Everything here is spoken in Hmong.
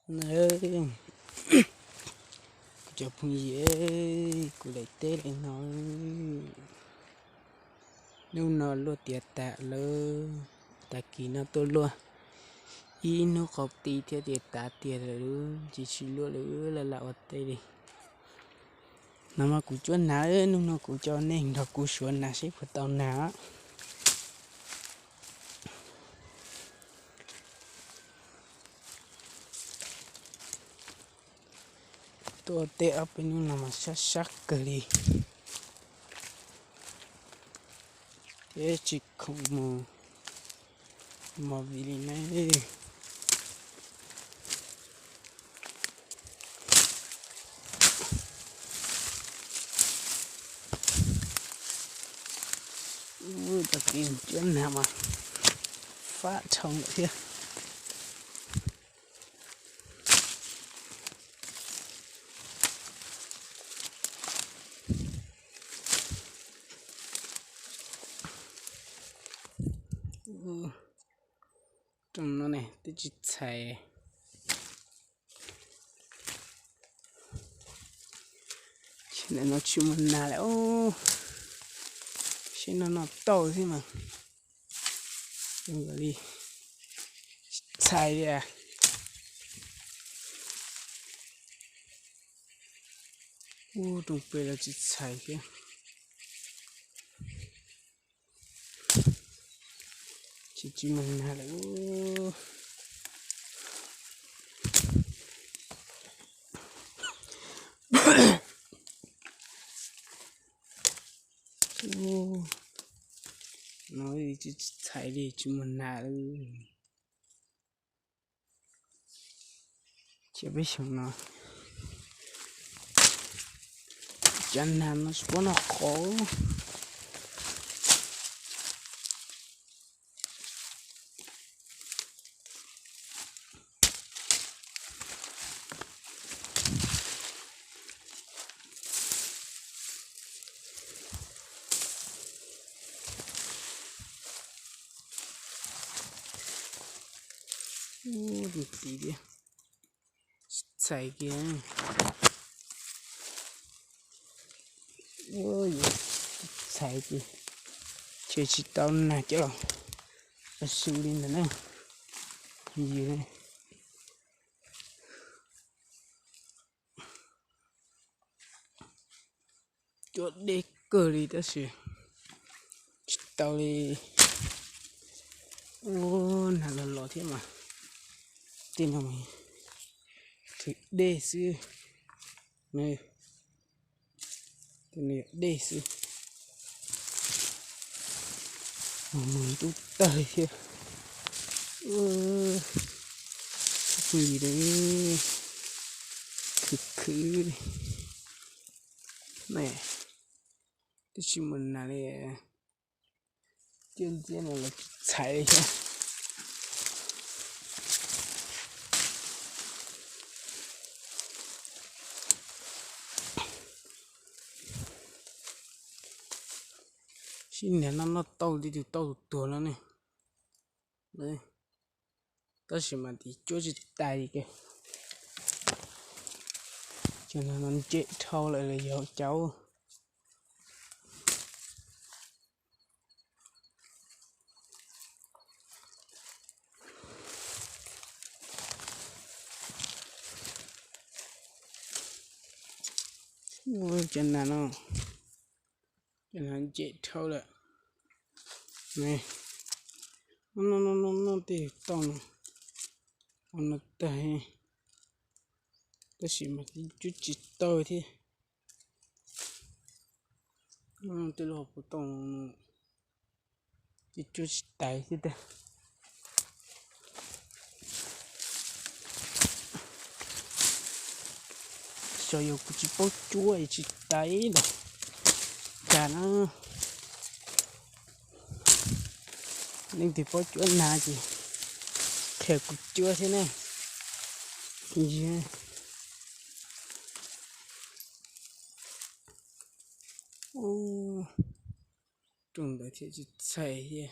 Na, kuv cov phooj ywg, kuv daim teb daim no, hnub no luaj tiav tas lawm. Tag kis no tuaj luaj ib hnub qhov ti thiab ces tav tiag lawm, tsis tsis luaj lawm, lam lam ua teb li. No mas kuv cuab nas, hnub no kuv coj nej nrog kuv suav nas seb puas tau nas. Tuaj teb ob peb hnub no mas sab sab kawg li, thiab tsis khoom mus movie li ne. Tag kis cuab nas mas fab dhau lawm thiab. Rooj no ne twb tsis txhais. Ntawm no tsis muaj nas lawm. Seb no noj tau thiab mas. Zoo nkaus li txhais li. Ub, rooj pem los tsis txhais thiab. Tsis tsis muaj nas lawm. No tsis txhais li, tsis muaj nas lawm. Ces peb xyoo no cov nas no tsis paub noj qhauv. Ub, tus txiv tias txhais kiag. Ub, yuav txhais ces, ces tsis tau nag coj los su li ntawd na. Yws ne. Cuab deb kawg li tab sis tsis tau li. Ub, nag los los thiab mas. Tej no mas thwv dej xwb. Tej no yog dej xwb. Mus mus ntub tawg thiab. Ub, phooj ywg, khwv khwv li. Twb tsis muaj nas li. Ciaj ntxiab no los tsis txhais li thiab. Sib niag noj noj tauj, tib tug tauj tus tuag no ne. Tab sis mas tim cuab tsis tais li. Ces no ntse dhau lawm los yog cauv. Cov nas no, cov nas ntse dhau lawm. No no no no tej tauj no, no tag, tab sis mas twb tsis tau thiab. Tej lub hauv paus tauj no ces cuab tsis tais thiab tiag. Xyov yog kuv tsis paub cuab es tsis tais los cas na. Leej twg paub cuab nas ces qhia kuv cuab thiab na. Rooj ntawd thiaj tsis txhais thiab.